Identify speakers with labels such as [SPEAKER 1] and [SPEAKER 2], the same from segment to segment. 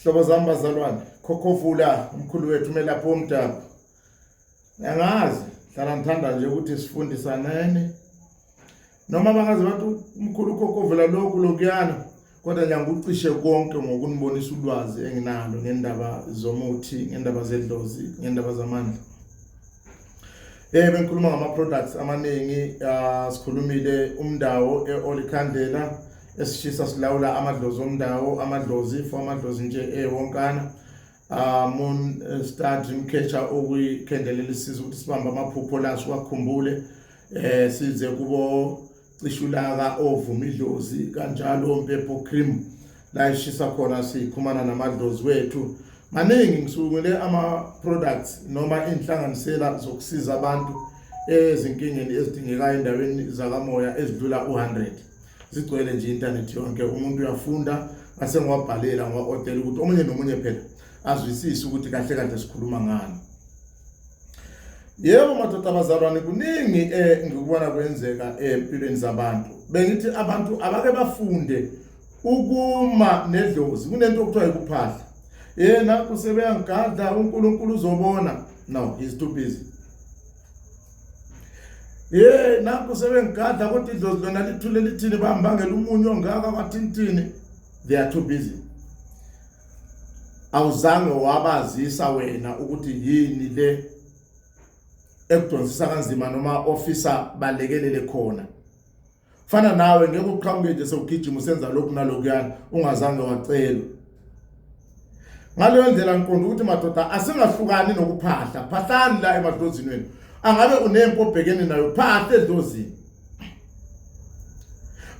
[SPEAKER 1] Sihlobo zami bazalwane, khokhovula umkhulu wethu umelaphi womdabu. Angazi, hlala ngithanda nje ukuthi sifundisaneni. Noma bangaze bathi umkhulu ukhokhovula lokhu lokuyana, kodwa ngiyangucishe konke ngokunibonisa ulwazi enginalo ngendaba zomuthi, ngendaba zedlozi, ngendaba zamandla. Bengikhuluma ngama products amaningi, sikhulumile umndawo eOlikhandlela esishisa silawula amadlozi omndawo, amadlozi for amadlozi nje ewonkana. Moon Star Dream Catcher okuyikhandlela elisiza ukuthi sibambe amaphupho la siwakhumbule, size kubo cishulaka ovuma idlozi kanjalo mpepho cream la ishisa khona sikhumana namadlozi wethu. Maningi ngisungule ama products noma inhlanganisela zokusiza abantu ezinkingeni ezidingekayo endaweni zakamoya ezidlula u100. Zigcwele nje internet yonke, umuntu uyafunda ngase ngiwabhalela ngiwa-odela ukuthi omunye nomunye phela azwisise ukuthi kahle kahle sikhuluma ngani. Yebo madoda abazalwane, kuningi ngikubona kwenzeka empilweni zabantu. Bengithi abantu abake bafunde ukuma nedlozi, kunento okuthiwa ukuphahla. Yena kusebeyangigadla uNkulunkulu uzobona. No, he's too busy. Ye nakho sebengigadla kodwa idlozi lona lithule lithini, bambangela umunyu ongaka kwathintini. They are too busy. Awuzange wabazisa wena ukuthi yini le ekudonsisa kanzima noma ofisa balekelele khona. Fana nawe ngeke uqhamuke nje sewugijima usenza lokhu nalokuyana ungazange wacelwa. Ngaleyo ndlela ngiqonda ukuthi madoda asingahlukani nokuphahla, phahlani la emadlozini wenu. Angabe unempi obhekene nayo, phahla edlozini.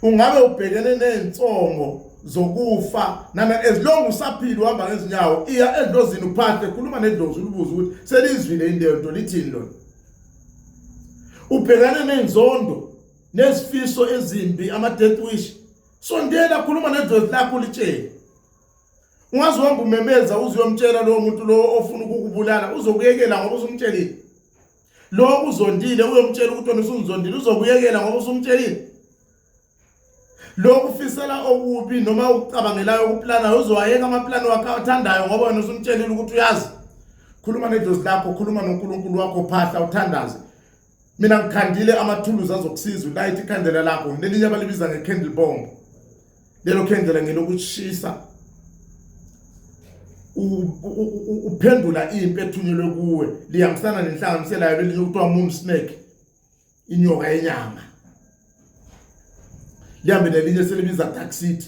[SPEAKER 1] Ungabe ubhekene nezinsongo zokufa nana, as long usaphila uhamba ngezinyawo, iya edlozini uphahle, khuluma nedlozi ulibuze ukuthi selizwile into nto lithini lona. Ubhekane nenzondo nezifiso ezimbi, ama death wish, sondela khuluma nedlozi lakho litshele. Ungaze uhamba umemeza uze uyomtshela lowo muntu lo ofuna ukukubulala, uzokuyekela ngoba usumtshelile. Lo uzondile uyomtshela ukuthi wena usungizondile, uzokuyekela ngoba usumtshelile. Lo ufisela okubi noma ukucabangelayo ukuplanayo, uzowayeka amaplani wakhe awathandayo ngoba wena usumtshelile ukuthi uyazi. Khuluma nedlozi lakho, khuluma noNkulunkulu wakho, phahla uthandaze. Mina ngikhandile amathuluzi azokusiza ulayithe ikhandlela lakho. Lelinye abalibiza nge-candle bomb, lelo khandlela ngelokushisa uphendula impi ethunyelwe kuwe, lihambisana nenhlanganisela yayo. Lelinye kuthiwa moon snake, inyoka yenyanga, lihambe nelinye selibiza dark city.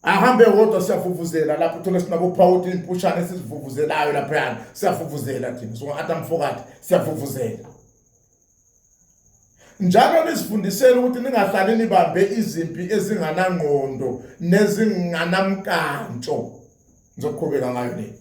[SPEAKER 1] Ahambe wodwa, siyavuvuzela lapho, uthole sinabo phawuti impushane esizivuvuzelayo laphayana, siyavuvuzela thina so Adam Fokati, siyavuvuzela njalo. Nizifundisele ukuthi ningahlali nibambe izimpi ezinganangqondo nezinganamkantsho. Ngizoqhubeka ngayo le.